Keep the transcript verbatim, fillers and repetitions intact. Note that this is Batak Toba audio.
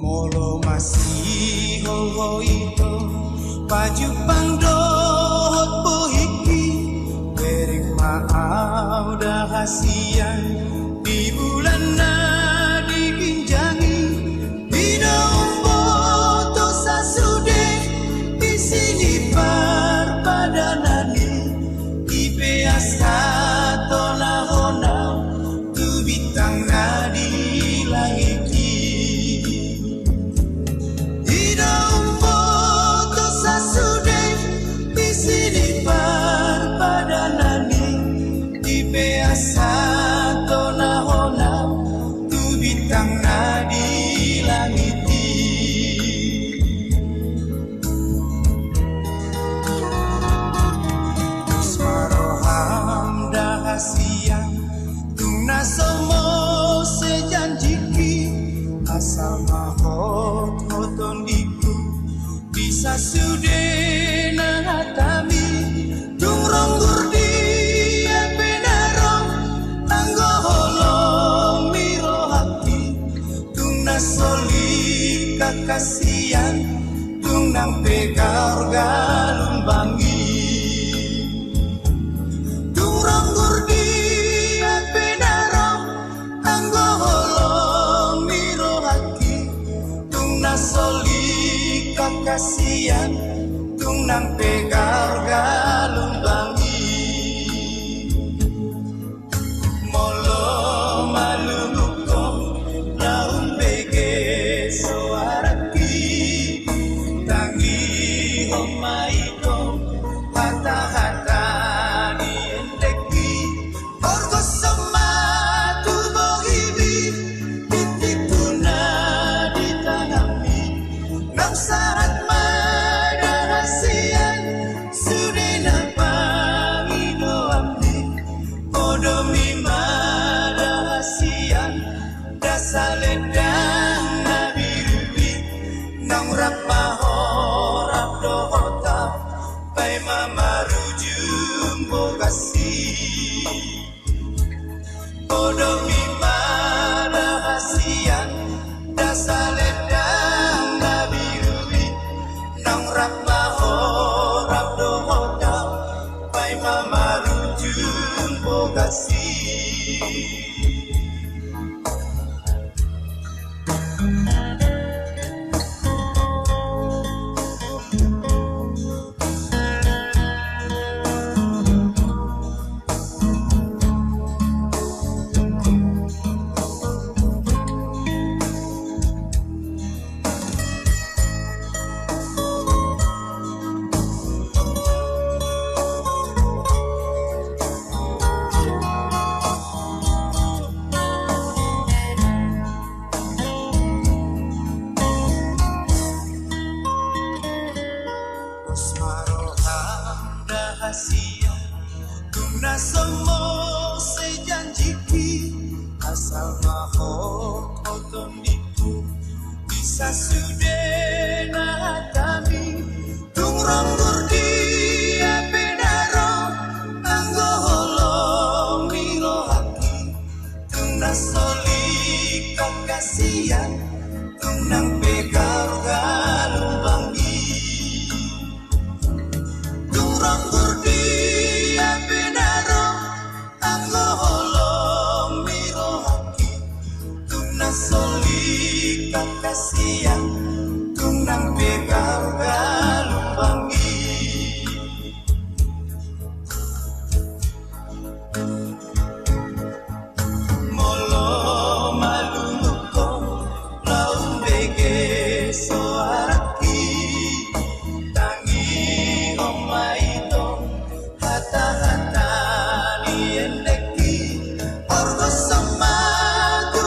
Molo masihol ho ito pajumpang dohot bohingki, bereng ma au da hasian di bulan na di ginjang i. Di na umboto sasude isi ni parpadanan i, dipeas hatolahon au tu bintang na di langit i. Di na umboto sasude isi ni parpadanan i, dipeas hatolahon au tu bintang na di langit i. Tos ma roham da hasian, tung na so mose janjingki, asal ma hot ho tondingku, di sasudena hatami. Tung ronggur dia pe na ro, anggo holong ni rohangki, tung na so lingkak hasian, tung nang pe gaor galumbang i. Tung ronggur dia pe na ro, anggo holong ni rohangki, tung na so lingkak hasian, tung nang pe gaor galumbang i. Molo malungun ho, na umbege soarangki, tangihon ma ito hata-hata ni endengki. Horgoshon ma tu bohimi, tintinpu na di tanganmi. Naung sahat ma da hasian, sude na pangidoanmi. Podomi ma da hasian, da salendang na birubiru. Naung rap ma ho rap dohot au, paima marujung bogas i. Podomi ma da hasian, da salendang na birubiru. Naung rap ma ho rap dohot au, paima marujung bogas i. Tos ma roham da hasian, tung na so mose janjingki, asal ma hot ho tondingku, di sasudena hatami. Tung ronggur dia pe na ro, anggo holong ni rohangki, tung na so lingkak hasian, tung nang pe gaor galumbang i. Tung ronggur dia pe na ro, anggo holong ni rohangki, tung na so lingkak hasian, tung nang pe gaor galumbang i. Molo malungun ho, na umbege soarangki, tangihon ma ito hata-hata ni endengki. Horgoshon ma tu